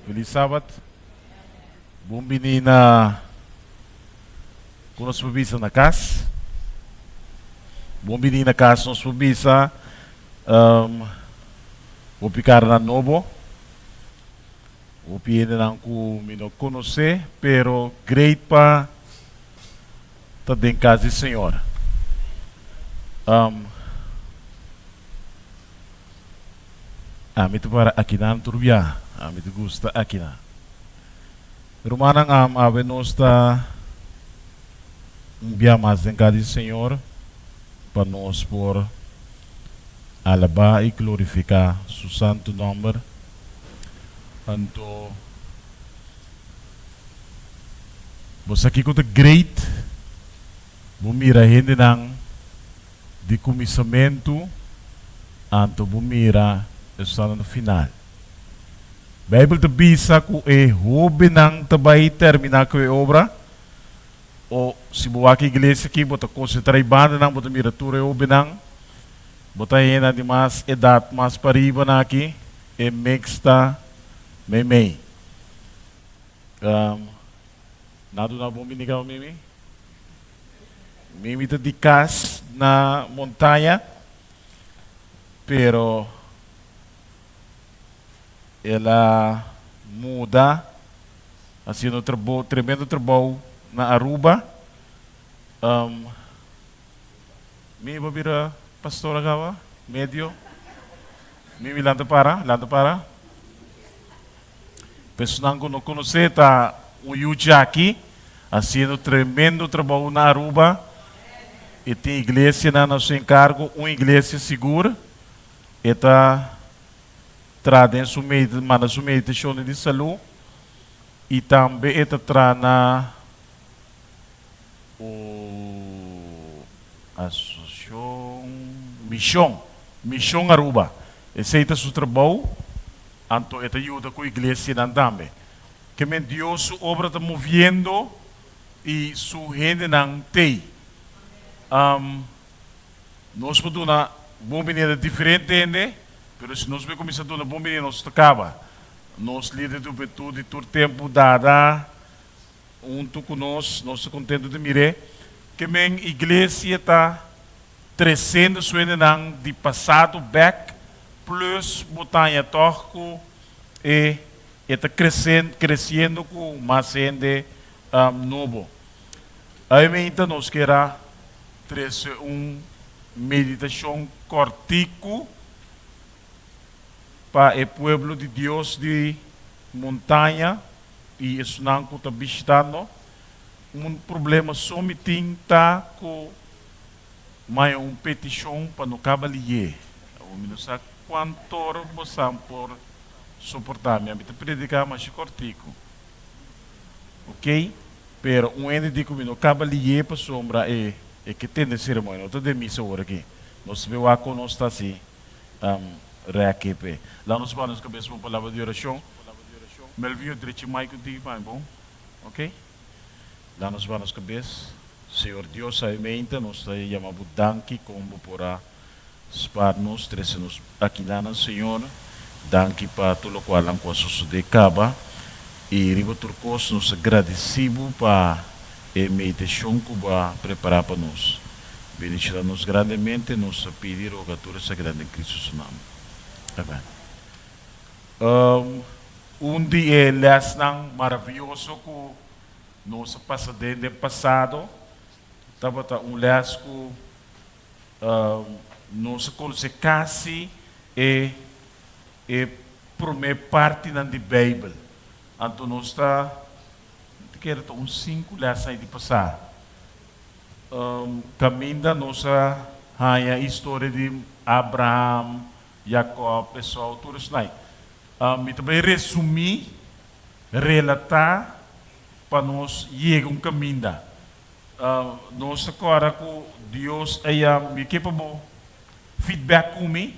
Feliz Sabat. Bon bini na ku nos por bisa na kas. Bon bini na kas nos por bisa um, hopi karanan nobo. Hopi hendenan ku mi no konosé, pero great pa ta den kas di Señor. Um, ami ta para akinan tur bia. Ami ta gusta akinan. Rumannan, um, awe nos ta un bia mas den kas di Señor pa nos por alabá i glorifiká Su santu nòmber. Anto bo sa kiko ta great? Bo mira hendenan di kuminsamentu, anto bo mira esnan na final. Beibel ta bisa ku e hóbennan ta bai terminá ku e obra. O si bo wak iglesia aki, bo ta konsentrá e bandanan, bo ta mira tur e hóbennan. Bo ta henda di mas edat mas pariba na aki, e mix ta meimei. Um, na duna bon bini kaba Mimi? Mimi ta di kas na montaña, pero el a muda haciendo trabou, tremendo trabou na Aruba. Um, Mi bo bira pastor a caba? Medio? Mi mi lanta para, lanta para. Personan cu no conoce ta un yu djaki haciendo tremendo trabou na Aruba. E tin iglesianan na su encargo, un iglesia sigur. E ta traha den su manda su meditacionnan di salud y tambe e ta traha na O Asociacion Mision, Mision Aruba. Esey ta su trabou, anto e ta yuda cu iglesianan tambe. Ke men Dios su obra ta moviendo y su hendenan tey. Nos por duna bon bini na diferente hende, pero si nos bay cuminsa duna bon bini nos ta caba. Nos lider di hubentud di tur tempo Dada, Huntu ku nos, nos ta kontentu di mir'é. Ke men iglesia ta tresendo su hendenan di pasado bèk, plus bo ta haña tòg ku e e ta kresen kresiendo ku mas hende nobo. Awe nos kier a trese un meditashon kòrtiku pa e pueblo di Dios di montaña. i esunnan ku ta bishitando. Un problema so mi tin ta ku maya un petishon pa no kaba liye. Awor mi no sa kuantor bosan por soportá mi. Ami ta prediká masha kòrtiku, ok? Pero un hende di ku mi no kaba liye pasobra e e ke tende seremonia no ta den misa awor aki. Nos ta wak kon nos ta hasi rèk p'e. Laga nos baha nos kabes pa un palabra di orashon. Melvin yo drechi mic un tiki pa mi bon ok la nos ba nos cabes Señor Dios a e mente nos ta yama bo danki con bo por a spaar nos trece nos aki nan Señor danki pa tur locual nan cu a sosode caba y riba tur cos nos ta gradeci bo pa e meditacion cu bo a prepara pa nos bendiciona nos grandemente nos ta pidi y roga tur esaki nan den Cristo su nomber amen. Un di e lèsnan maravioso ku nos a pasa den den pasado tabata un lès ku nos a konosé kasi e e promé partinan di Beibel. Anto nos ta kere ta un sinku lèsnan ei di pasá. Kaminda nos a haña historia di Abraham, Jacob, Esau, tur esnai. Mi ta bai resumí, relatá pa nos yega un kaminda. Nos ta kòrda ku Dios a yama, mi ke pa bo feedback ku mi,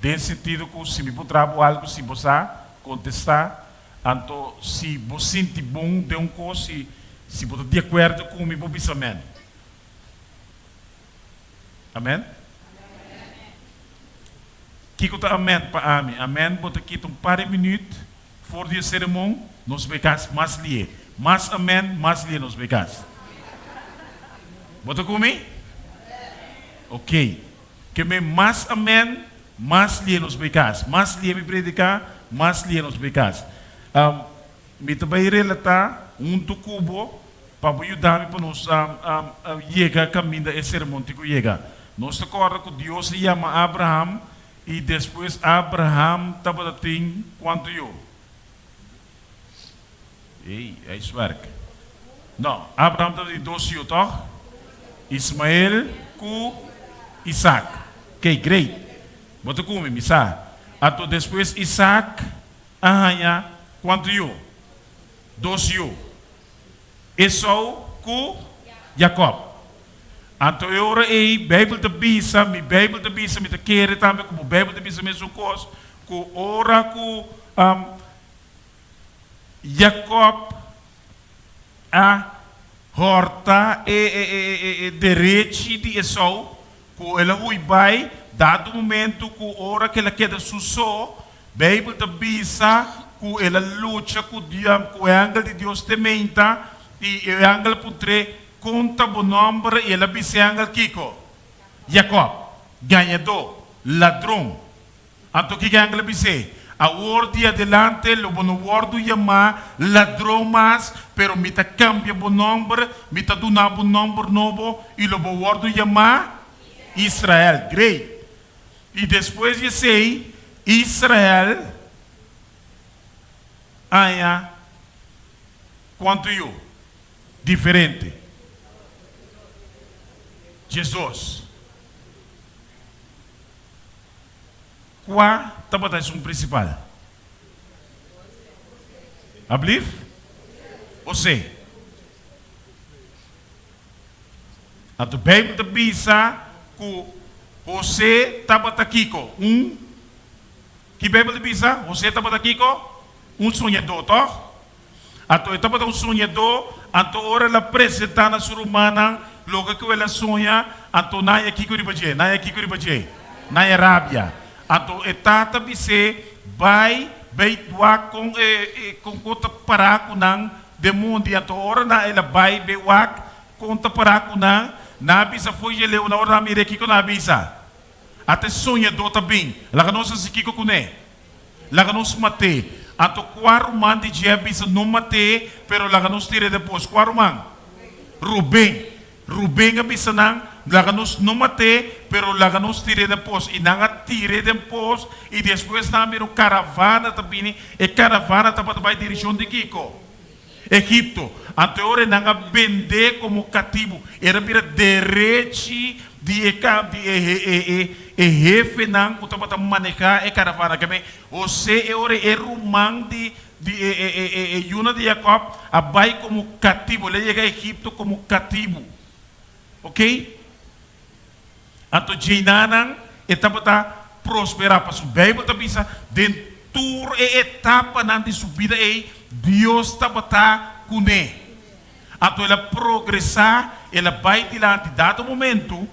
den sentido ku si mi por traha bo algu, si bo sa kontestá, anto si bo sinti bon den un kos, si si bo ta di akuerdo ku mi, bo bisa amèn. Amen? Kiko ta amen pa ami? Amen bo ta kita un par di minuut For di e sermon, nos bai kas mas lié. Mas amèn, mas lié nos bai kas. Bo ta ku mi? Ok. Ke men mas amèn, mas lié nos bai kas. Mas lié mi prediká, mas lié nos bai kas. Mi ta bai relatá huntu ku bo pa bo yuda mi pa nos yega kaminda e sermon tin ku yega. Nos ta kòrda ku Dios a yama Abraham i despues Abraham tabata tin kuantu yu? Ey, huiswerk. No, Abraham tabata tin dos yu, tòg? Ismael ku Isaac. Key, great. Bo ta ku mi? Mi sa. Anto despues Isaac a haña kuantu yu? Dos yu, Esou ku Jakòb. Anto e ora ei Beibel ta bisa, mi Beibel ta bisa, mi ta kere tambe ku bo Beibel ta bisa mesun kos, ku ora ku Jakòb a hòrta e derechi di Esou, ku el a hui bai, dado momento ku ora ku el a keda su so, Beibel ta bisa ku el a lucha ku ku e angel di Dios te meinta, i e angel a puntr'é, Kon ta bo nòmber? I el a bisa e angel kiko? Jakòb, gañadó, ladron. Anto kiko e angel a bis'é? Awor di adelante lo bo no wòrdu yamá ladron mas, pero mi ta kambia bo nòmber, mi ta duna bo un nòmber nobo, i lo bo wòrdu yamá Israel. Great! I despues di esei, Israel haña kuantu yu diferente? 12. Kua tabata esun prinsipal? Ablief? José. Anto Beibel ta bisa ku José tabata kiko? Un, ki Beibel ta bisa? José tabata kiko? Un soñadó, tòg? Anto e tabata un soñadó, anto ora el a presentá na su rumannan loke ku el a soña, anto nan a kiko riba dje? Nan a kiko riba dje? Nan a rabia. Anto e tata bis'é, Bai, bai wak kon e kon ku ta pará ku nan den mondi. Anto ora nan el a bai bai wak kon ta pará ku nan, nan a bisa fo'i dje leu. Na ora nan a mir'é, kiko nan a bisa? Ata e soñadó ta bin. Laga nos hasi kiko kuné? Laga nos mat'é. Anto kua ruman di dje a bisa, No mat'é, pero laga nos tir'é den pos. Kua ruman? Ruben. Ruben a bisa nan, Laga nos no mat'é, pero laga nos tir'é den pos. I nan a tir'é den pos, i despues nan a mira un karavana ta bini. E karavana tabata bai dirishon di kiko? Egipto. Anto e ora nan a bend'é komo katibu. El a bira derechi di e di e e hefenan ku tabata manehá e karavana. Keme Hosé e ora e ruman di di e e e e yunan di Jakòb a bai komo katibu. El a yega Egipto komo katibu. Oke? Anto djeinanan e tabata prosperá, pasobra Beibel ta bisa den tur e etapanan di su bida ei Dios tabata kuné. Anto el a progresá, el a bai dilanti. Dado momentu,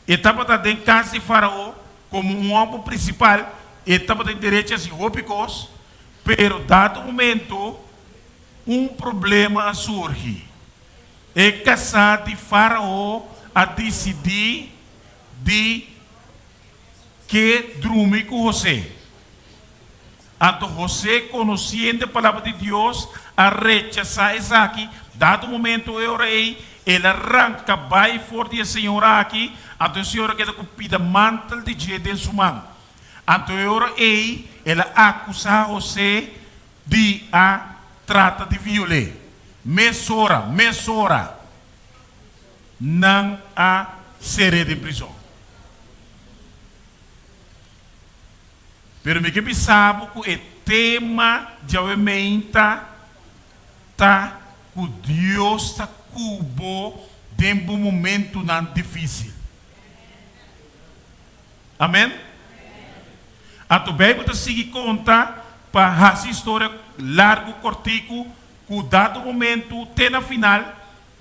e tabata den kas di Farao komo un hòmber prinsipal, e tabatin derecho hasi hopi kos, pero dado momentu un problema a surgi. E kasá di Fárao a disidí di ke drumi ku Hosé. Anto Hosé, konosiendo e palabra di Dios, a rechasá esaki. Dado momento e ora ei, el a ranka bai for di e señora aki, anto e señora keda ku pida mantel di dje den su man. Anto e ora ei, el a akusá Hosé di a trata di viol'é. Mesora, mesora nan a ser'é den prizon. Pero mi ke bisa bo ku e tema djawe meinta ta ku Dios ta ku bo den bo momentunan difísil. Amen. Anto Bijbel ta sigui konta pa hasi historia largu kortiku ku dado momentu te na final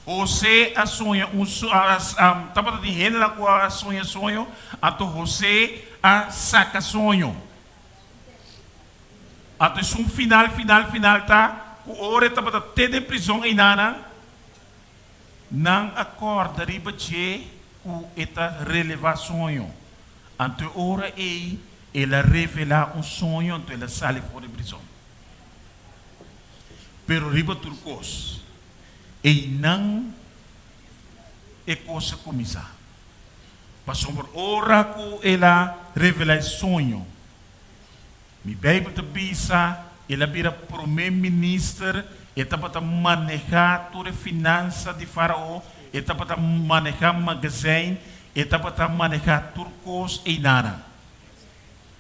Hosé a soña un tabata tin hendenan ku a soña soño anto Hosé a saka soño. Anto esun final final final ta ku ora e tabata te den prizon einanan, nan a kòrda riba dje ku e ta relevá soño. Anto e ora ei el a revelá un soño anto el a sali for di prizon. Pero riba tur kos, einan e kos a kuminsá. Pasobra ora ku el a revelá e soño, Mi Bijbel ta bisa, El a bira promé minister, e tabata manehá tur e finansa di Farao, e tabata manehá magazijn, e tabata manehá tur kos einanan.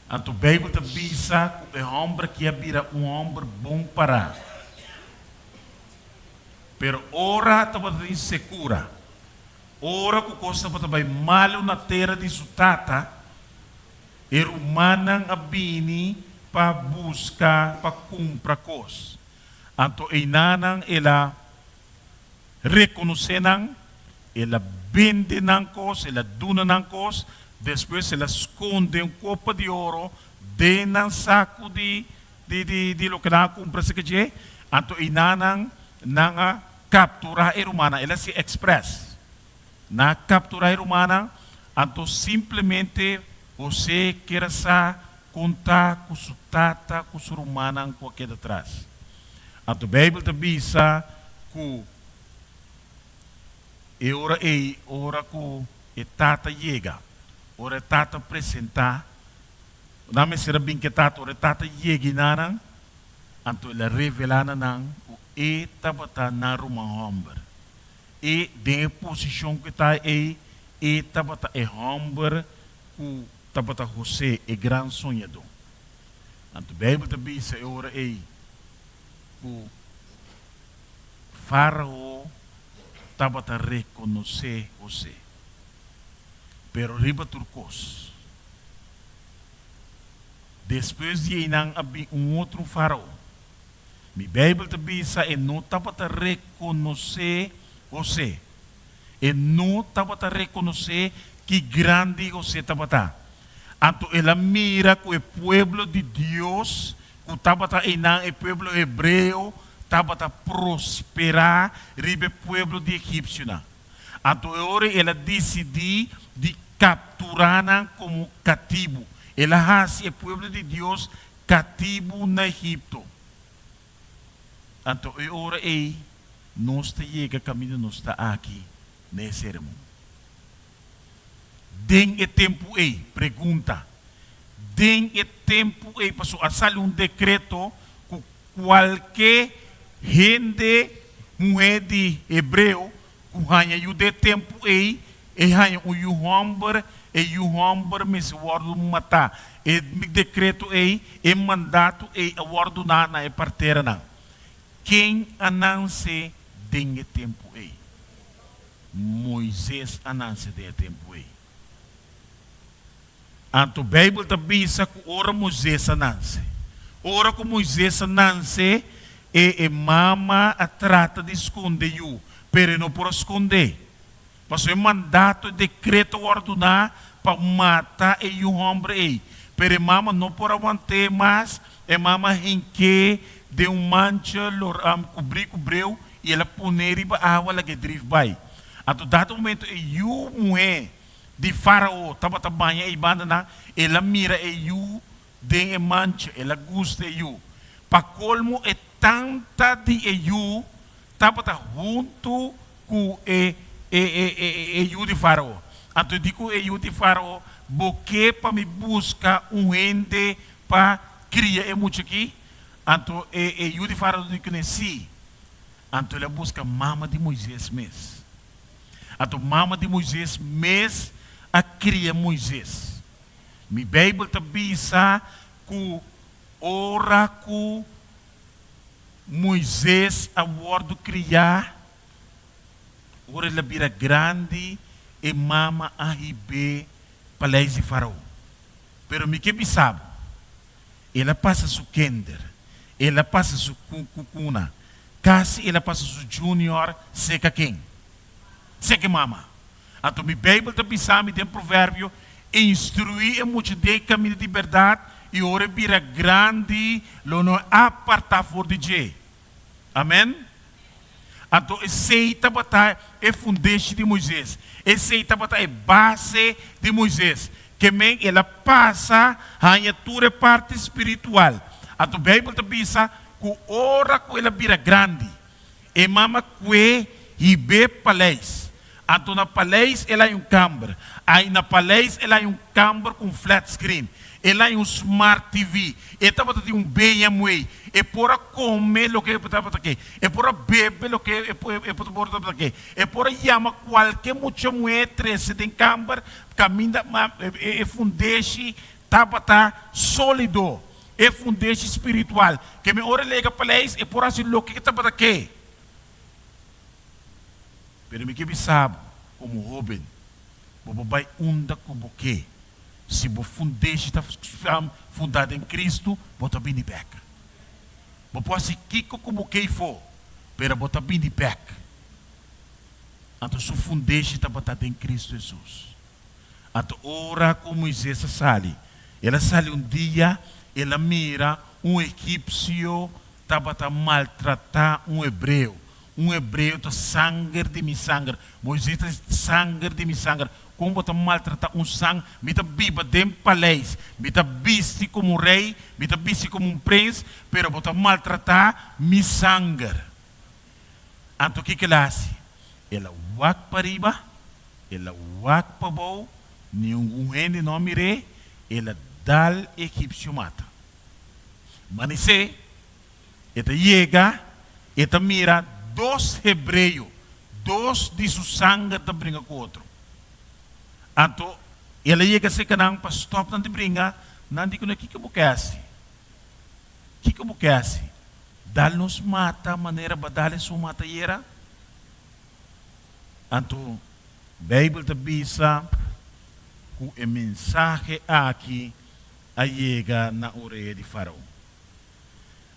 Anto Bijbel ta bisa ku e hòmber aki a bira un hòmber bon pará. Pero ora tabata tin sekura, ora ku kos tabata bai malu na tera di su tata, E rumannan a bini pa buska pa kumpra kos. Anto einanan el a rekonosé nan, el a bende nan kos, el a duna nan kos, despues el a skonde un kopa di oro den nan saku di di loke nan a kumpra esaki dje. Anto einanan nan a kapturá e rumannan, el a hasi èksprès. Nan a kapturá e rumannan, anto simplemente José kier a sa kon ta ku su tata ku su rumannan ku a keda tras. Anto Beibel ta bisa ku e ora ei, ora ku e tata yega, ora e tata presentá, nan mester a bin ku e tata, ora e tata yega enanan, anto el a revelá na nan ku e tabata nan ruman hòmber. E den e posishon ku e ta ei, e tabata e hòmber ku tabata José, e gran soñadó. Anto Beibel ta bisa e ora ei ku Fárao tabata rekonosé José. Pero riba tur kos, despues di einan a bin un otro Fárao. Mi Beibel ta bisa e no tabata rekonosé José. E no tabata rekonosé ki grandi José tabata. Anto el a mira ku e pueblo di Dios ku tabata einan, e pueblo hebreo, tabata prosperá riba e pueblo di egipsionan. Anto e ora el a disidí di kapturá nan komo katibu. El a hasi e pueblo di Dios Katibu na Egipto. Anto e ora ei nos ta yega kaminda nos ta aki na e sermon. Den e tempu ei, pregunta, den e tempu ei pasobra a sali un dekreto ku kualke hende muhé di hebreo ku haña yu den e tempu ei, e haña un yu hòmber, e yu hòmber mester wòrdu matá. E dekreto ei, e mandato ei a wòrdu duná na e parteranan. Ken a nanse den e tempu ei? Moises a nanse den e tempu ei. Anto Beibel ta bisa ku ora Moises a nanse, ora ku Moises a nanse, e e mama a trata di skonde yu, pero e no por a skond'é, pasobra e mandato, e dekreto a wòrdu duná pa mata e yu hòmber ei. Pero e mama no por a want'é mas, e mama a hink'é den un mancha lor kubrí ku breu i el a pon'é riba awa lag'é drif bai. Anto dado momento e yu muhé di Fárao tabata baña ei bandanan, el a mira e yu den e mancha, el a gusta e yu. Pa kolmo e tanta di e yu tabata huntu ku e e yu di Fárao. Anto e di ku e yu di Fárao, Bo ke pa mi buska un hende pa kria e mucha aki? Anto e e yu di Fárao di kuné, Sí. Anto el a buska mama di Moises mes. Anto mama di Moises mes a kria Moises. Mi Beibel ta bisa ku ora ku Moises a wòrdu kriá, ora el a bira grandi, e mama a hib'é paleis di Farao. Pero mi ke bisa bo, el a pasa su kinder, el a pasa su kukuna, Kasi el a pasa su junior seka ken? Seka e mama. Anto mi Beibel ta bisa mi den Proverbio, Instruí e mucha den e kaminda di bèrdat, i ora e bira grandi lo no apartá for di dje. Amèn? Anto esei tabata e fundeshi di Moises. Esei tabata e base di Moises. Ke men el a pasa haña tur e parti spiritual. Anto Beibel ta bisa ku ora ku el a bira grandi, e mama kue hib'é paleis. Anto na paleis el haña un kamber. Ai na paleis el haña un kamber ku un flat screen. El haña un smart TV. E tabata tin un BMW. E por a kome loke e tabata ke. E por a bebe loke e por tabata ke. E por a yama kualke mucha muhé trese den kamber kaminda e fundeshi tabata sólido. E fundeshi spiritual. Ke mi ora e lega paleis e por hasi loke e tabata ke. Pero mi ke bisa bo, komo hóben, bo por bai unda ku bo ke. Si bo fundeshi ta fundá den Kristu, bo ta bini bèk. Bo por hasi kiko ku bo ke ifó, pero bo ta bini bèk. Anto su fundeshi tabata den Kristu Hesus. Anto ora ku Moises a sali, el a sali un dia, el a mira un egipsio tabata maltratá un hebreo. Un hebreo ta sanger di mi sanger. Moises ta di, Sanger di mi sanger. Kon bo ta maltratá un sang? Mi ta biba den paleis. Mi ta bisti komo un rei, mi ta bisti komo un prens, pero bo ta maltratá mi sanger. Anto kiko el a hasi? El a wak pariba, el a wak pabou, ningun hende no a mir'é, el a dal e egipsio mata. Manisé, e ta yega, e ta mira dos hebreo, dos di su sanger ta bringa ku otro. Anto el a yega serka nan pa stòp nan di bringa, nan di ku nan, Kiko bo ke hasi? Kiko bo ke hasi? Dal nos mata manera bo a dal esun mata ayera? Anto Beibel ta bisa ku e mensahe aki a yega na orea di Farao.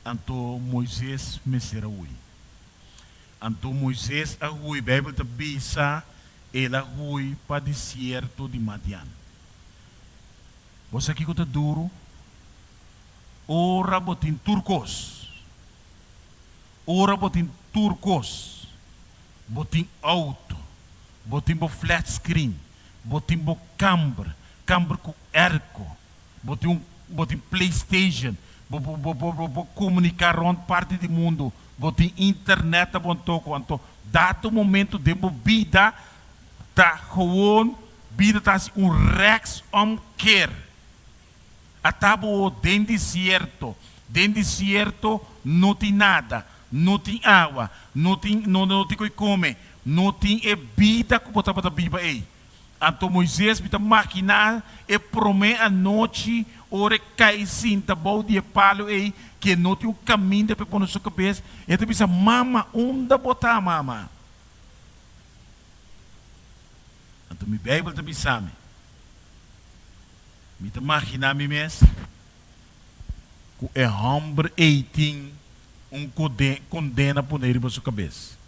Anto Moises mester a hui. Anto Moises a hui, Beibel ta bisa el a hui pa desierto di Madian. Bo sa kiko ta duru? Ora bo tin tur kos. Ora bo tin tur kos. Bo tin outo, bo tin bo flat screen, bo tin bo kamber, kamber ku airco, bo tin un bo tin playstation, bo bo bo bo bo komuniká rònt parti di mundu, bo tin internet ta bon toko, anto dado momento den bo bida ta gewoon bida ta hasi un rèks òmkeer. Ata bo den desierto, den desierto no tin nada, no tin awa, no tin no no tin koe kome, no tin e bida ku bo tabata biba ei. Anto Moises mi ta maginá e promé anochi ora e kai sinta bou di e palu ei ke no tin un kaminda pa e pone su kabes, e ta bisa, Mama, unda bo ta, mama? Anto mi Beibel ta bisa mi. Mi ta maginá mi mes ku e hòmber ei tin un kondena poné riba su kabes.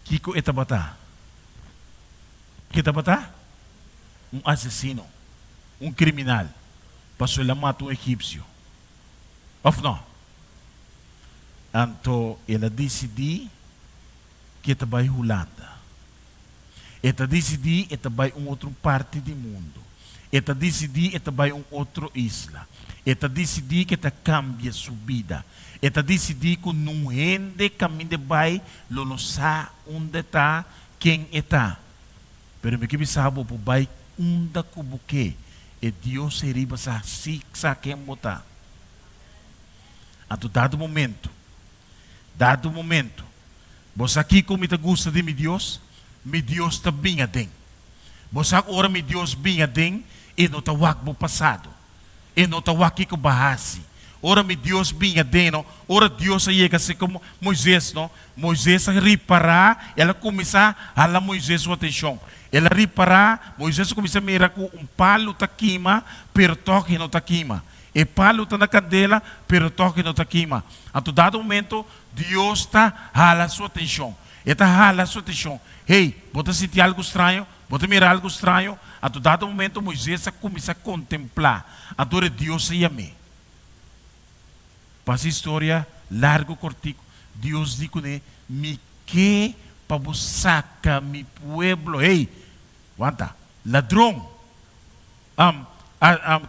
Kiko e tabata? Ke tabata? Un asesino, un kriminal, pasobra el a mata un egipsio. Òf nò? Anto el a disidí ku e ta bai Hulanda. E ta disidí e ta bai un otro parti di mundu. E ta disidí e ta bai un otro isla. E ta disidí ku e ta kambia su bida. E ta disidí ku nun hende kaminda e bai lo no sa unda e ta, ken e ta. Pero mi ke bisa bo por bai unda ku bo ke, e Dios ei riba sa si sa ken bo ta. Anto dado momento, dado momento, Bo sa kiko mi ta gusta di mi Dios? Mi Dios ta bin aden. Bo sa ku ora mi Dios bin aden, e no ta wak bo pasado. E no ta wak kiko bo a hasi. Ora mi Dios bin aden, no, ora Dios a yega serka Moises, no, Moises a ripará, el a kuminsá hala Moises su atenshon. El a ripará, Moises a kuminsá mira ku un palu ta kima, pero tòg e no ta kima. E palu ta na kandela, pero tòg e no ta kima. Anto dado momento, Dios ta hala su atencion. E ta hala su atencion. Hey, bo ta sinti algo straño? Bo ta mira algu straño? Anto dado momento Moises a kuminsá kontemplá, anto ora Dios a yam'é. Pa hasi historia largu kortiku, Dios di kuné, Mi ke pa bo saka mi pueblo, hey, wanta, ladron,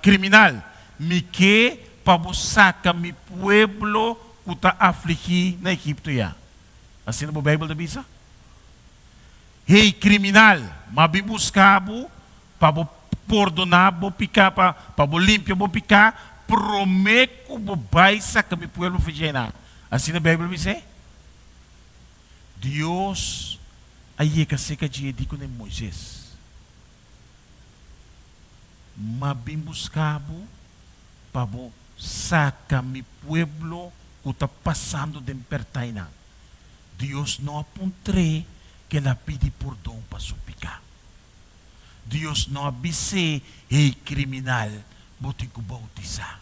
kriminal, mi ke pa bo saka mi pueblo ku ta afligí na Egipto ya. Asina bo Beibel ta bisa? Hey, kriminal, m'a bin buska bo pa bo pordoná bo piká, pa bo limpia bo piká promé ku bo bai saka mi pueblo for djei. Asina Beibel bisa? Dios a yega serka dje di kuné Moises, M'a bin buska bo pa bo saka mi pueblo ku ta pasando den pèrtainan. Dios no a puntr'é ku el a pidi pordon pa su piká. Dios no a bis'é, Hey kriminal, bo tin ku boutisá.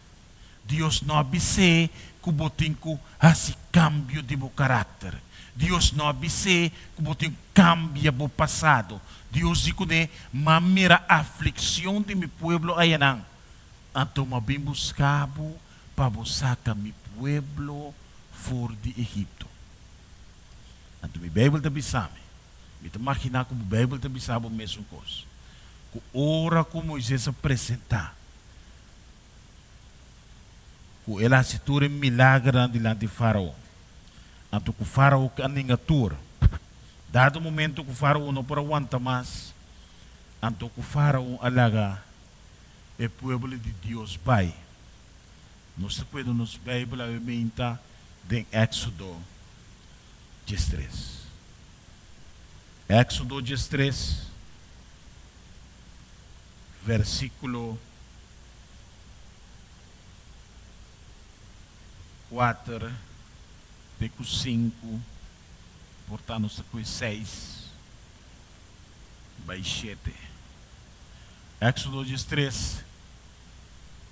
Dios no a bis'é ku bo tin ku hasi kambio di bo karakter. Dios no a bis'é ku bo tin ku kambia bo pasado. Dios di kuné, M'a mira aflikshon di mi pueblo ayanan, anto m'a bin buska bo pa bo saka mi pueblo for di Egipto. Anto mi Beibel ta bisa mi, mi ta maginá ku bo Beibel ta bisa bo mesun kos, ku ora ku Moises a presentá, ku el a hasi tur e milagernan dilanti Fárao, anto ku Fárao a ninga tur. Dado momento ku Fárao no por a wanta mas, anto ku Fárao a laga e pueblo di Dios bai. Nos ta pueda nos Beibel awe meinta den Éksodo 13. Éksodo 13, versíkulo 4 te ku 5, por ta nos ta kue 6 bai 7. Éksodo 13,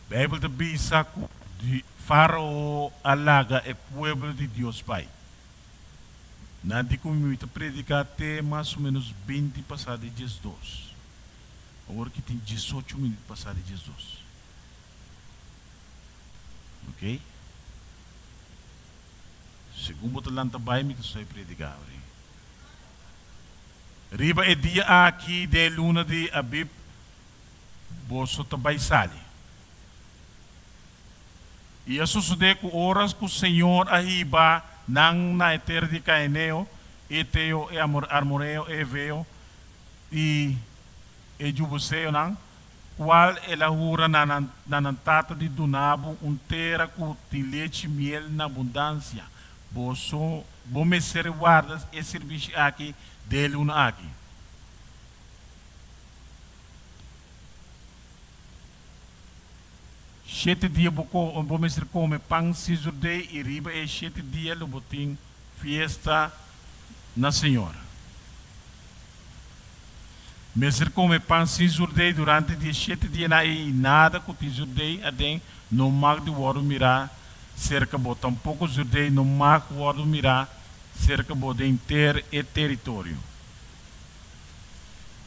Beibel ta bisa ku Fárao a laga e pueblo di Dios bai. Nan di ku mi ta prediká te mas o ménos 20 pasá di 12. Awor ki tin 18 minüt pasá di 12. Ok. Segun bo ta lanta bai mi ta stoi prediká awor. Riba e dia aki den e luna di Abib boso ta bai sali. I a sosodé ku ora ku señor a hiba nan na e tera di Kaeneo, Eteo, e Amoreo, e Eveo i e Jubuseonan, kual el a hura na nan na nan tata di duna bo un tera ku tin lechi i miel na abundansia, boso bo mester warda e sirbishi aki den e luna aki. Shete dia bo ko bo mester kome pan sin zurdei i riba e shete dia lo bo tin fiesta na Señor. Mester kome pan sin zurdei durante di e shete dianan ei i nada ku tin zurdei aden no mag di wòrdu mirá serka bo, tampoko zurdei no mag wòrdu mirá serka bo den ter e teritorio.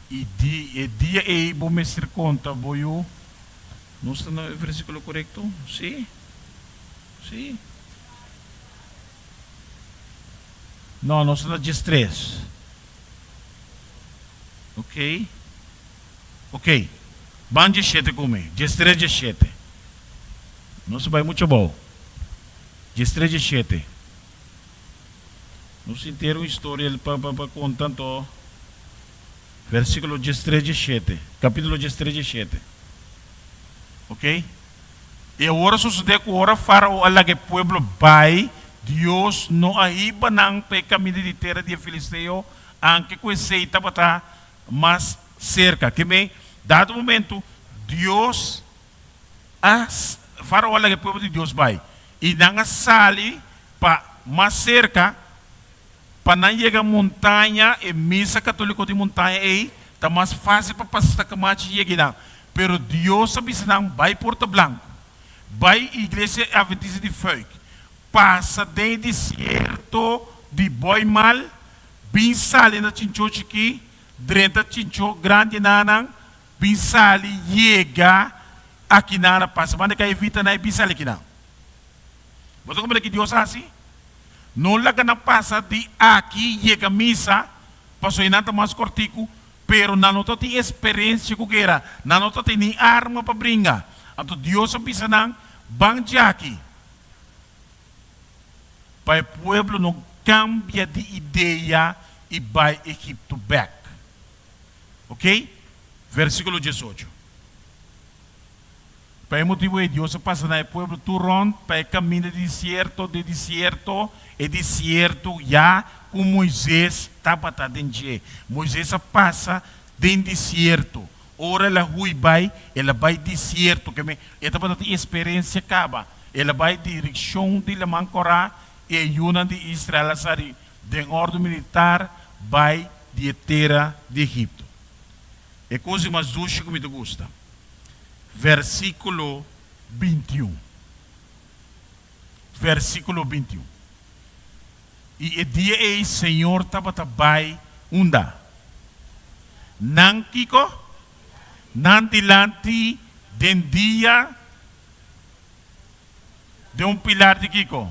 I di e dia ei bo mester konta bo yu. Nos ta na e versíkulo korekto? Sí? Sí? No, nos ta na 13. Ok. Ok. Ban 17 ku mi. 13, 17. Nos ta bai muchu abou. 13, 17. Nos henter un historia pa pa pa konta anto. Versíkulo 13, 17. Kapítulo 13, 17. Ok. I awor a sosodé ku ora Fárao a laga e pueblo bai, Dios no a hiba nan pa e kaminda di tera di e filisteo, anke ku esei tabata mas serka. Ke men, dado momentu, Dios a, Fárao a laga e pueblo di Dios bai, i nan a sali pa mas serka pa nan yega montaña, e misa katoliko di montaña ei ta mas fásil pa pasa Stacamachi yega einan. Pero Dios a bisa nan bai Porta Blanco, bai Iglesia Adventista di Fuik, pasa den e desierto di Boimal, bin sali na Chinchó Chikí. Drenta Chinchó grandi nanan bin sali yega aki nan a pasa banda ka evita nan e bin sali aki nan. Bo ta comprende ki Dios a hasi? No laga nan pasa di aki yega misa pasobra nan ta mas kortiku pero nan no ta tin esperensia ku guera, nan no ta tin ni arma pa bringa. Anto Dios a bisa nan, Ban djaki pa e pueblo no kambia di idea i bai Egipto bek. Ok, versikulo diesocho. Pa e motibu ei Dios a pasa na e pueblo tur rònt pa e kaminda di desierto, di desierto, e desierto ya ku Moises tabata den dje. Moises a pasa den desierto. Ora el a hui bai, el a bai desierto, ke men e tabata tin esperensia kaba. El a bai direkshon di Laman Kòrá i e yunan di Israel a sali den òrdu militar bai di e tera di Egipto. E kos di mas dushi ku mi ta gusta. Versíkulo bintiun. Versíkulo bintiun. I e dia ei Señor tabata bai unda? Nan kiko? Nan dilanti den dia den un pilar di kiko?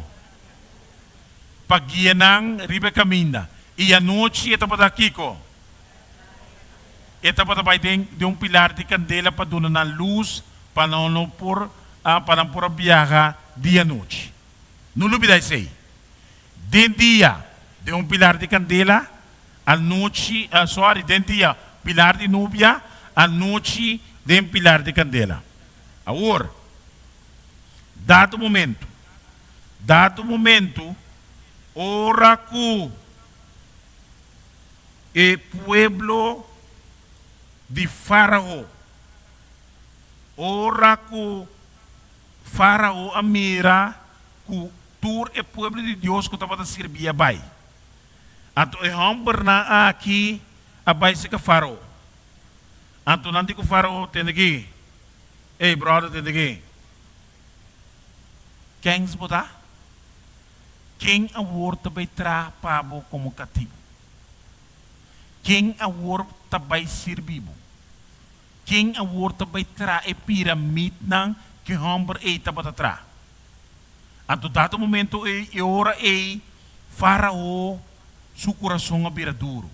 Pa guia nan riba e kaminda. I anochi e tabata kiko? E tabata bai den den un pilar di kandela pa duna nan lus pa nan no por pa nan por a biaha di anochi. No lubida esei. Den dia den un pilar di kandela, anochi, sorry, den dia pilar di nubia, anochi den pilar di kandela. Awor, dado momento, dado momento ora ku e pueblo di Fárao, ora ku Fárao a mira ku tur e pueblo di Dios ku tabata sirbi a bai. Anto e hòmbernan aki a bai serka Fárao. Anto nan di ku Fárao, Tende aki, ey, bròder, tende aki, kens bo ta? Ken awor ta bai traha pa bo komo katibu? Ken awor ta bai sirbi bo? Ken awor ta bai traha e piramitnan ku e hòmber ei tabata traha? Anto dado momento ei, e ora ei, Fárao su kurason a bira duru.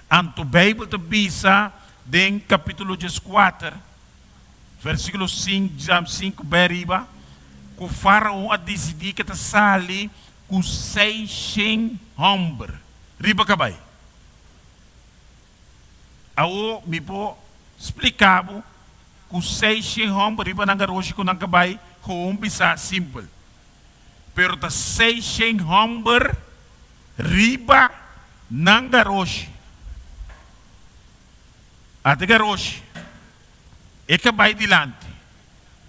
Anto Beibel ta bisa den kapítulo dieskuater, versíkulo sinku bai ariba, ku Fárao a disidí ku e ta sali ku seishen hòmber riba kabai. Awor mi por splika bo ku seishen hòmber riba nan garoshi ku nan kabai gewoon bisa simpel. Pero ta seishen hòmber riba nan garoshi. Ata garoshi, e kabai dilanti,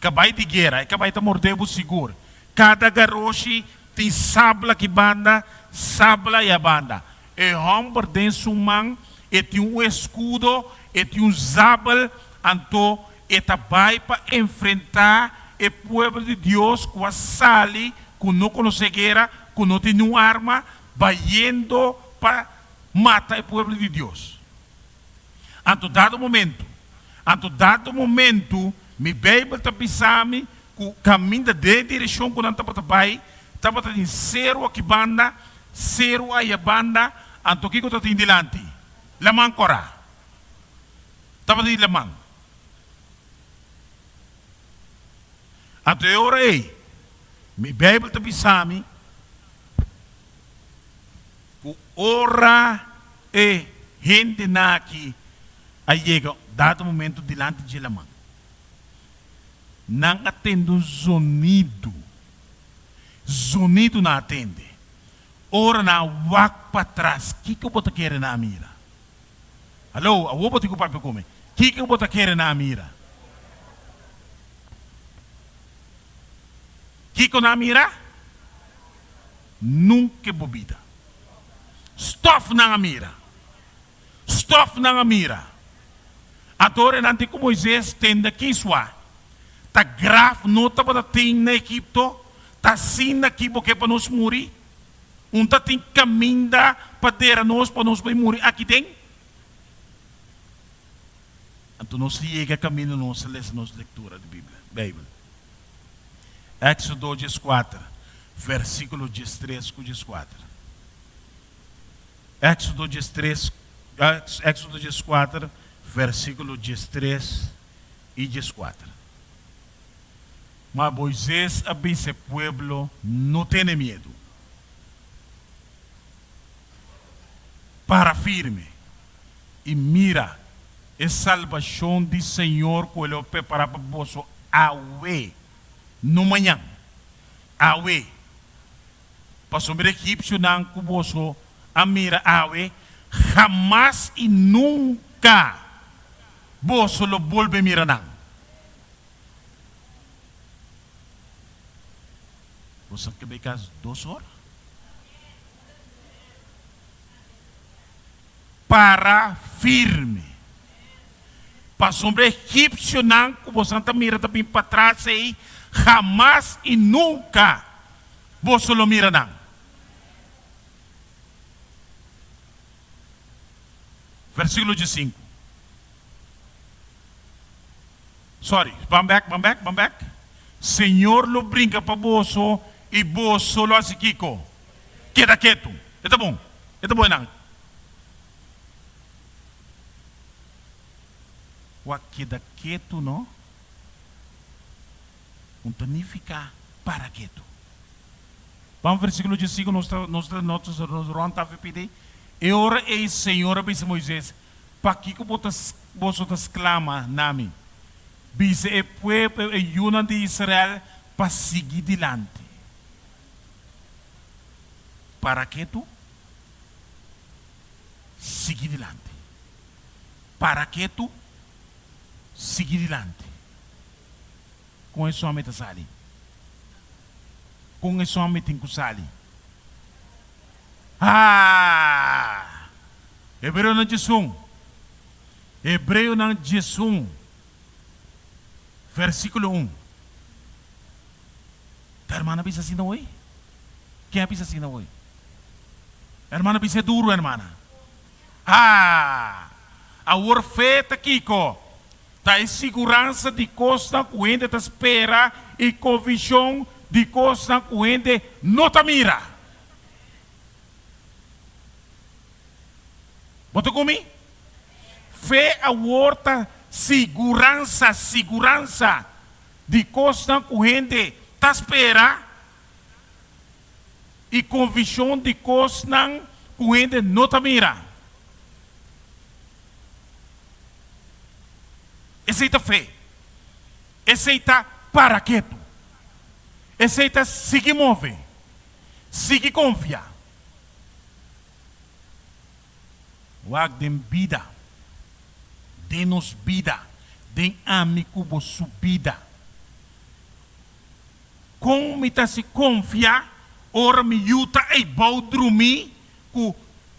kabai di guera, e kabai ta morde bo sigur. Kada garoshi tin sabla ki banda, sabla ya banda. E hòmber den su man e tin un eskudo, e tin un zabel, anto e ta bai pa enfrentá e pueblo di Dios ku a sali ku no konosé guera, ku no tin niun arma, bayendo pa mata e pueblo di Dios. Anto dado momento, anto dado momento mi Beibel ta bisa mi ku kaminda den e direkshon ku nan tabata bai, tabata tin seru aki banda, seru aya banda, anto kiko ta tin dilanti? Laman kòrá. Tabata tin laman. Anto e ora ei, mi Beibel ta bisa mi ku ora e hendenan aki a yega dado momento dilanti dje laman, nan a tende un zonidu. Zonidu nan a tende. Ora nan a wak patras, kiko bo ta kere nan a mira? Hallo, awor bo tin ku papia ku mi. Kiko bo ta kere nan a mira? Kiko nan a mira? Nunka bo bida. Stof nan a mira. Stof nan a mira. Anto ora nan tin ku Moises tende kiswa ta graf no tabata tin na Egipto, ta asina ki bo ke pa nos muri? Un ta tin kaminda pa dera nos pa nos bai muri aki den? Anto nos yega kaminda nos a lesa nos lektura di Biblia, Beibel. Éksodo 14, versíkulo 13 ku 14. Éksodo 13, Éksodo 14, versíkulo 13 i 14. Ma Moises a bisa e pueblo, No tene miedu. Para firme i mira e salbashon di Señor ku El a prepará pa boso awe, no mañan, awe. Pasobra e egipsionan ku boso a mira awe, hamas i nunka boso lo bolbe mira nan. Boso a keb'e kas dos ora? Para firme. Pasobra e egipsionan ku boso ta mira ta bin patras ei, hamas i nunka boso lo mira nan. Versíkulo diesinku. Sorry, ban bek, ban bek, ban bek. Señor lo bringa pa boso i boso lo hasi kiko? Keda ketu. E ta bon. E ta bon enan. Wak keda ketu no un ta nifiká para ketu. Ban versíkulo diesinku nos ta nos ta nos ta nos rònt afe pidi. E ora ei Señor a bisa Moises, Pakiko bo ta boso ta sklama na mi? Bisa e pueblo e yunan di Israel pa sigui dilanti. Para ketu, sigui dilanti. Para ketu, sigui dilanti. Kon e sòmi ta sali? Kon e sòmi tin ku sali? Haa! Hebreonan 11, Hebreonan 11, versíkulo 1. Ta hermana bisa asina hoy? Ken a bisa asina hoy? Hermana bisa e duru hermana. Haa! Awor fe ta kiko? Ta e siguransa di kosnan ku hende ta spera i konvikshon di kosnan ku hende no ta mira. Bo ta ku mi? Fe awor ta siguransa, siguransa di kosnan ku hende ta spera i konvikshon di kosnan ku hende no ta mira. Esei ta fe. Esei ta para ketu. Esei ta sigui move. Sigui konfia. Wak den bida, den nos bida, den ami ku bo su bida. Kon mi ta si konfia ora mi yu ta ei bou drumí ku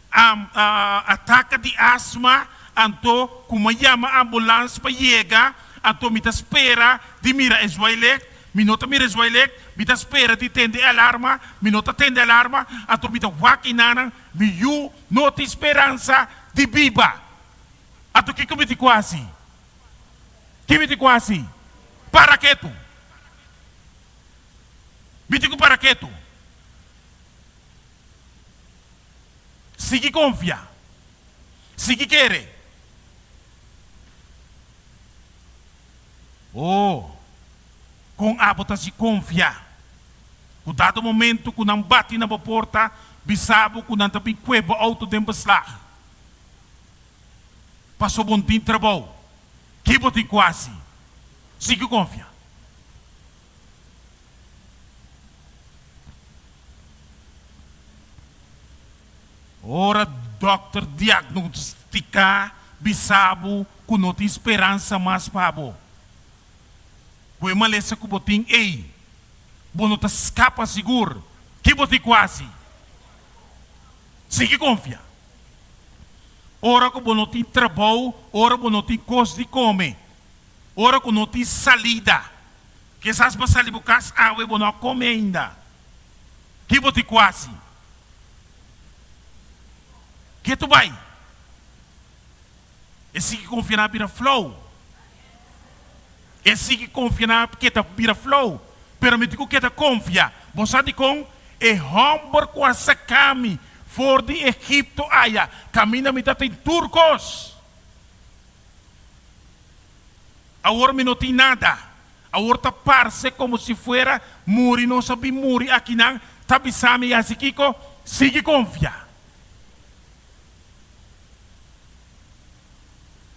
ataka di asma, anto ku mi a yama ambulans pa yega, anto mi ta spera di mira e zwailek, mi no ta mira e zwailek, mi ta spera di tende e alarma, mi no ta tende e alarma, anto mi ta wak enanan, mi yu no tin speransa di biba. Anto kiko mi tin ku hasi? Ki mi tin ku hasi? Para ketu. Mi tin ku para ketu. Sigui konfia. Sigui kere. Oh, kon abo ta si konfia ku dado momento ku nan bati na bo porta bisa bo ku nan ta bin kue bo outo den beslag paso bo no tin trabou? Ki bo tin ku hasi? Sigui konfia. Ora dòkter diagnostiká bisa bo ku no tin speransa mas pa bo, ku e malesa ku bo tin ei, bo no ta skapa sigur. Ki bo tin ku hasi? Sigui konfia. Ora ku bo no tin trabou, ora bo no tin kos di kome, ora ku no tin salida, Kisas bo sali bo kas awe bo no a kome ainda. Ki bo tin ku hasi? Ke tu bai? E sigui konfia na bira flou. E sigui konfia nan a keda bira flou. Pero mi tin ku keda konfia. Bo sa dikon? E hòmber ku a saka mi for di Egipto aya, kaminda mi ta tin tur kos. Awor mi no tin nada. Awor ta parse komo si fuera muri nos a bin muri akinan, ta bisa mi hasi kiko? Sigui konfia.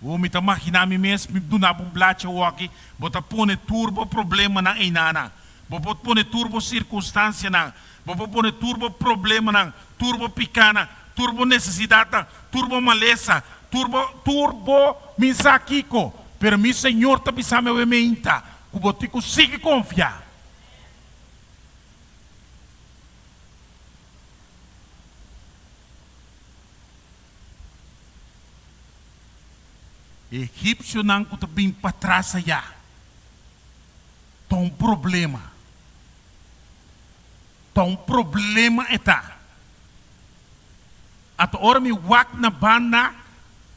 O mi ta maginá mi mes, mi duna bo un blachi awoki, bo ta pone tur bo problemanan einana. Bo por pone tur bo sirkunstansianan, bo por pone tur bo problemanan, tur bo pikánan, tur bo nesesidatnan, tur bo malesa, tur bo, tur bo mi sa kiko. Pero mi Señor ta bisa mi awe meinta ku bo tin ku sigui konfia. E egipsionan ku ta bin patras ayá ta un problema. Ta un problema e ta. Ata ora mi wak na banda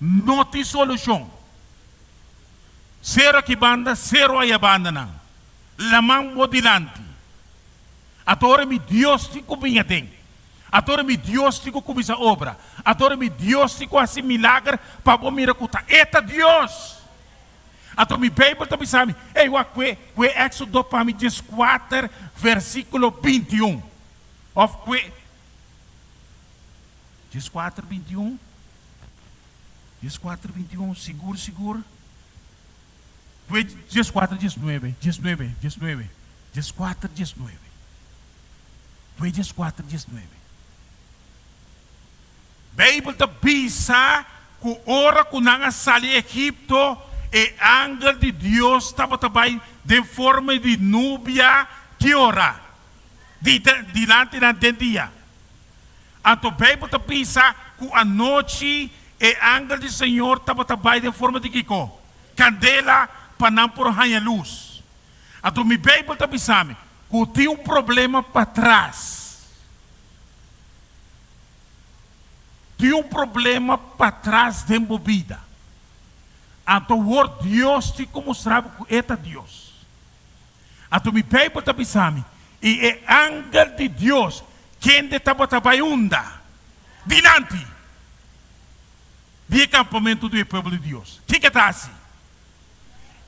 no tin solushon. Sero aki banda, sero aya bandanan. Laman bo dilanti. Ata ora mi Dios tin ku bin aden. Ata ora mi Dios tin ku kuminsá obra. Ata ora mi Dios tin ku hasi milager pa bo mira ku ta e ta Dios. Anto mi Beibel ta bisa mi, Ey, wak kue, kue Éxodo pa mi dieskuater versíkulo 21. Òf kue dieskuater 21? Dieskuater 21, sigur, sigur. Kue dieskuater diesnuebe, diesnuebe, diesnuebe, dieskuater diesnuebe. Kue dieskuater diesnuebe. Beibel ta bisa ku ora ku nan a sali Egipto, e angel di Dios tabata bai den forma di nubia ki ora? Di dilanti nan den dia. Anto Beibel ta bisa ku anochi e angel di Señor tabata bai den forma di kiko? Kandela pa nan por haña lus. Anto mi Beibel ta bisa mi ku tin un problema patras. Tin un problema patras den bo bida. Anto wor Dios tin ku mustra bo ku E ta Dios. Anto mi Beibel ta bisa mi, I e angel di Dios, kende tabata bai unda? Dilanti di e kampamentu di e pueblo di Dios. Kiko e ta hasi?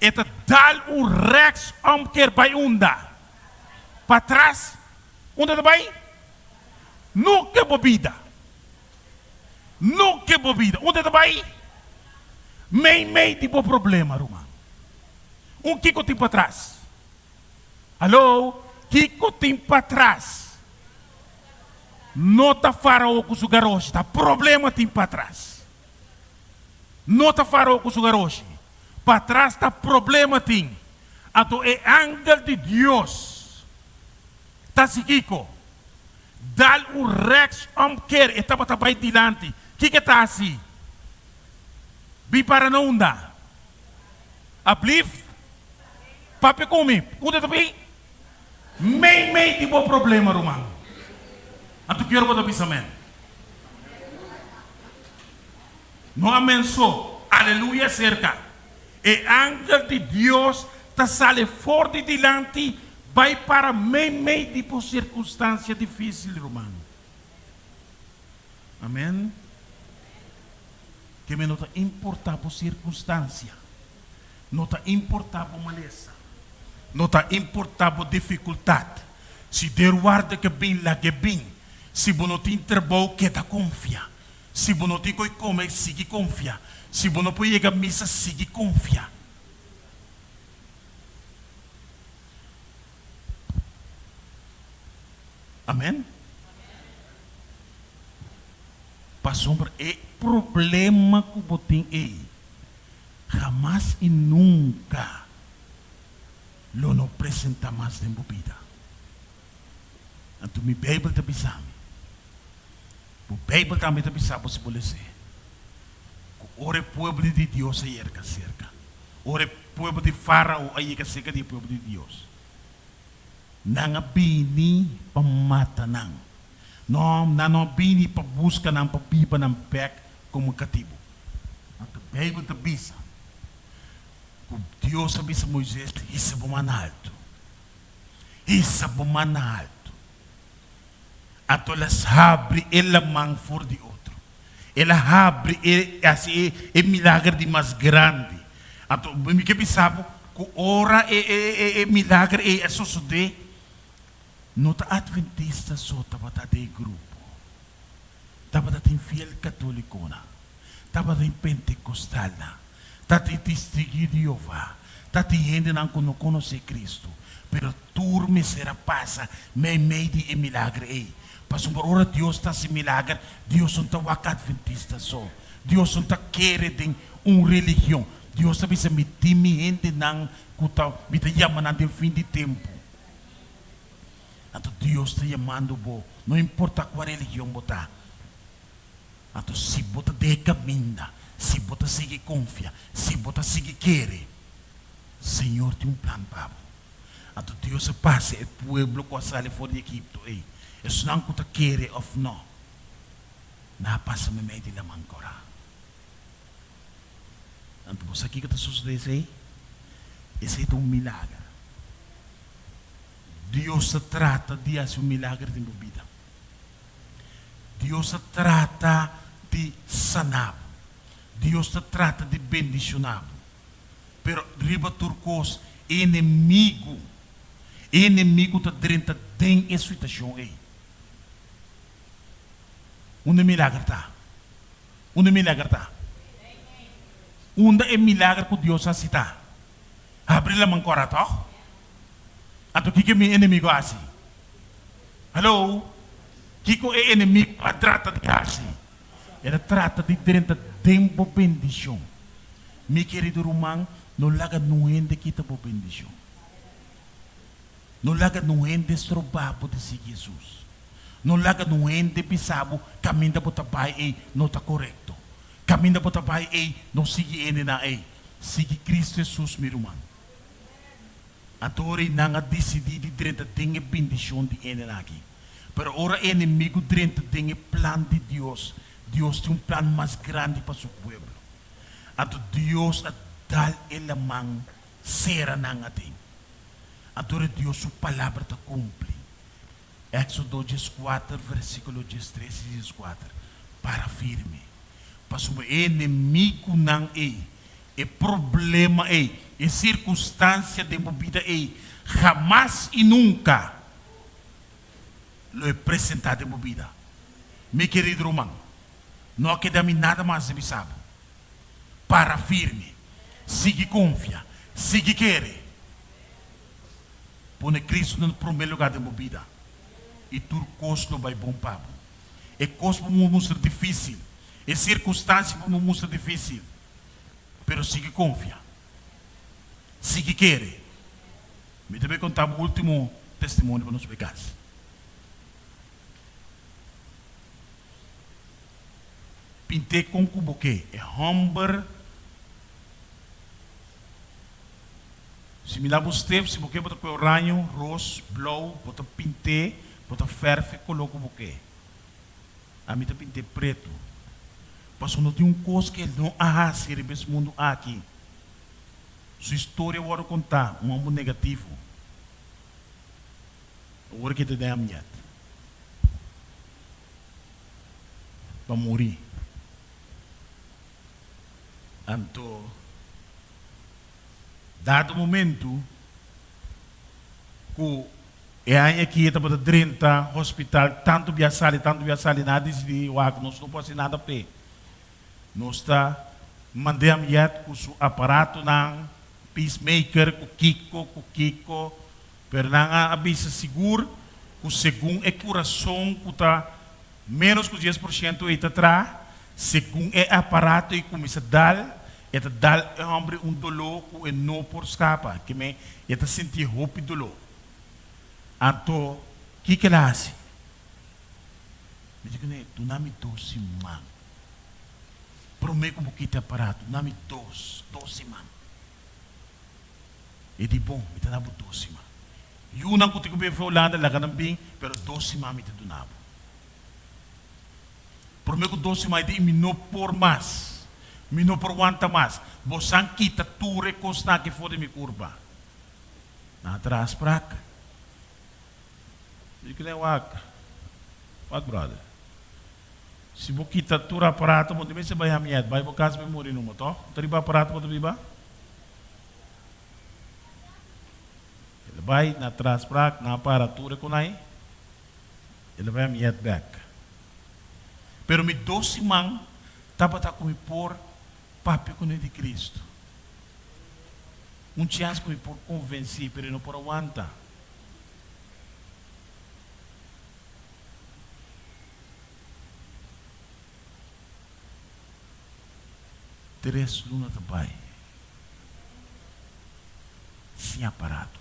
E ta dal un rèks òmker bai unda? Patras. Unda ta bai? No ke bo bida. No ke bo bida. Unda ta bai? Mei mei di bo problema, ruman. Un kiko tin patras? Hallo? Kiko tin patras? No ta Farao ku su garoshi, ta problema tin patras. No ta Farao ku su garoshi. Patras ta problema tin. Anto e angel di Dios Ta si kiko? Dal un rechts omkeer, e tabata bai dilanti. Kiko e ta hasi? Bin para na unda? Ablief? Papia ku mi. Unda ta bin? Mei mei di bo problema, ruman. Anto kier bo ta bisa amen? No amen so, aleluya serka. E angel di Dios ta sali for di dilanti bai para meimei di bo sirkunstansia difísil, ruman. Amen. Keme no ta importá bo sirkunstansia, no ta importá bo malesa, no ta importá bo difikultat. Si deurwaarde ke bin, lag'é bin. Si bo no tin trabou, keda konfia. Si bo no tin koe kome, sigui konfia. Si bo no por yega misa, sigui konfia. Amen. Pasobra e problema ku bo tin ei, hamas i nunka lo no presentá mas den bo bida. Anto mi Beibel ta bisa mi. Bo Beibel tambe ta bisa bo si bo les'é, ku ora e pueblo di Dios a yerka serka, ora e pueblo di Fárao a yega serka di e pueblo di Dios, nan a bini pa mata nan. No, nan no a bini pa buska nan pa biba nan bèk komo katibu. Anto Beibel ta bisa. Ku Dios a bisa Moises, Hisa bo man altu. Hisa bo man na altu. Anto el a habri e laman for di otro. El a habri e hasi e e milager di mas grandi. Anto mi ke bisa bo ku ora e e e e milager ei a sosodé, no ta adventista so tabata den e grupo. Tabata tin fiel katólikonan, tabata tin pentekostalnan, tatin Testigu di Jehová, tatin hendenan ku no konosé Kristu, pero tur mester a pasa meimei di e milager ei. Pasobra ora Dios ta hasi milager, Dios no ta wak adventista so. Dios no ta kere den un religion. Dios ta bisa, Mi tin mi hendenan ku ta, mi ta yama nan den fin di tempu. Anto Dios ta yamando bo, no importa kua religion bo ta. Anto si bo ta den e kaminda, si bo ta sigui konfia, si bo ta sigui kere, Señor tin un plan pa bo. Anto Dios a pasa e pueblo ku a sali for di Egipto ei, esnan ku ta kere òf nò, nan a pasa meimei di Laman Kòrá. Anto bo sa kiko ta sosodé esei? Esei ta un milager. Dios ta trata di hasi un milager den bo bida. Dios ta trata di sana bo. Dios ta trata di bendiciona bo. Pero riba tur cos, e enemigo, e enemigo ta drenta den e situacion ey. Unda e milager ta? Unda e milager ta? Unda e milager cu Dios hasi ta? Habri laman kora tòg? Anto kiko mi enemigo a hasi? Hallo? Kiko e enemigo a trata di hasi? El a trata di drenta den bo bendishon. Mi kerido ruman, no laga nun hende kita bo bendishon. No laga nun hende stroba bo di sigui Hesus. No laga nun hende bisa bo kaminda bo ta bai ei no ta korekto. Kaminda bo ta bai ei no sigui hendenan ei. Sigui Cristo Hesus, mi ruman. Anto ora ei nan a disidí di drenta den e bendishon di hendenan aki. Pero ora e enemigu drenta den e plan di Dios, Dios tin un plan mas grandi pa su pueblo. Anto Dios a dal e laman sera nan aden. Anto ora Dios su palabra ta kumpli. Éxodo dieskuater, versíkulo diestres i dieskuater, Para firme, pasobra e enemigunan ei, e problema ei, e sirkunstansia den bo bida ei, hamas i nunka lo e presentá den bo bida. Mi kerido ruman, no a keda mi nada mas di bisa bo. Para firme, sigui konfia, sigui kere. Pone Cristo na prome lugar den bo bida y tur cos lo bay bon pa bo. E cos por mustra dificil, e circunstancia por mustra dificil, pero sigui confia, sigui kere. Mi ta bay conta bo ultimo testimonio pa nos bay cas. Pint'é con cu bo ke. E homber. Si mi laba un stef, si bo ke bo ta koe oraño, ros, blou, bo ta pint'é, bo ta fèrf e koló ku bo ke. Ami ta pint'é pretu. Pasobra no tin un kos ku el no a hasi riba es mundu aki. Su historia wòrdu kontá, un hòmber negativo. Awor ke ta den amiet. Pa muri. Anto. Dado momento ku e aña aki e tabata drenta hospital tantu bia sali tantu bia sali nan a disidí wak nos no por hasi nada p'e. Nos ta mand'é ambiet ku su aparatonan, pacemaker ku kiko ku kiko, pero nan a bisa sigur ku segun e kurason ku ta ménos ku 10% ei ta traha, segun e aparato ei kuminsá dal, E ta dal e hombre un doló ku e no por skapa, ke men e ta sinti hopi doló. Anto, kiko el a hasi? Mi di kuné, Duna mi dos siman. Promé ku bo kita e aparato, duna mi dos, dos siman. E di, Bon, mi ta da bo dos siman. Yunan ku tin ku bin for Hulanda, laga nan bin, pero dos siman mi ta duna bo. Promé ku dos siman e di, Mi no por mas. Mi no por wanta mas. Bosan kita tur e kosnan aki for di mi kurpa. Nan a traha sprak. Mi di kuné, Wak, wak brother. Si bo kita tur aparato bo no mester bai hamiet, bai bo kas bai muri numa, toh? Ta riba aparato bo ta biba? El a bai na traha sprak, nan a para tur e konai, el a bai hamiet bek. Pero mi dos siman tabata ku mi por papia kuné di Cristo. Un chèns ku mi por konvensí, pero e no por a wanta. Tres luna ta bai sin aparato.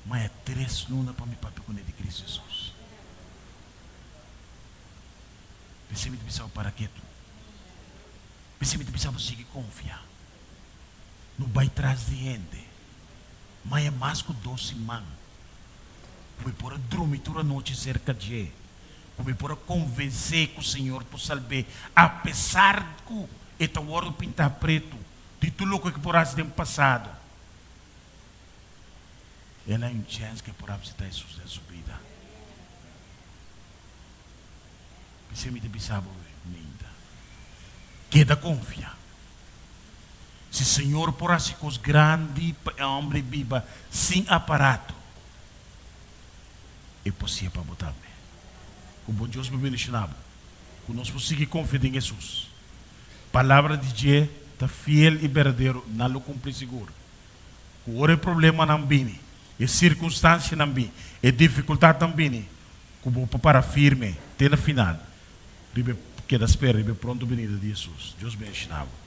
Ma e tres luna pa mi papia kuné di Cristo Jesus. P'esei mi ta bisa bo para ketu. P'esei mi ta bisa bo sigui konfia. No bai tras di hende. Ma e mas ku dos siman ku mi por a drumi tur anochi serka dje, ku mi por a konvensé ku Señor por salb'é apesar ku e ta wòrdu pintá pretu di tur loke ku por hasi den pasado. El a un chèns ku e por a aseptá Hesus den su bida. P'esei mi ta bisa bo, Minta, keda konfia. Si Señor por hasi kos grandi pa e hombre biba sin aparato, e por siña pa bo tambe. Ku bon Dios por bendiciona bo, ku nos por sigui konfia den Hesus. Palabra di dje ta fiel i berdadero, nan lo kumpli sigur. Ku ora e problemanan bini, e sirkunstansianan bini, e difikultatnan bini, ku bo por para firme te na final, riba e keda spera riba e pronto benida di Hesus. Dios bendiciona bo.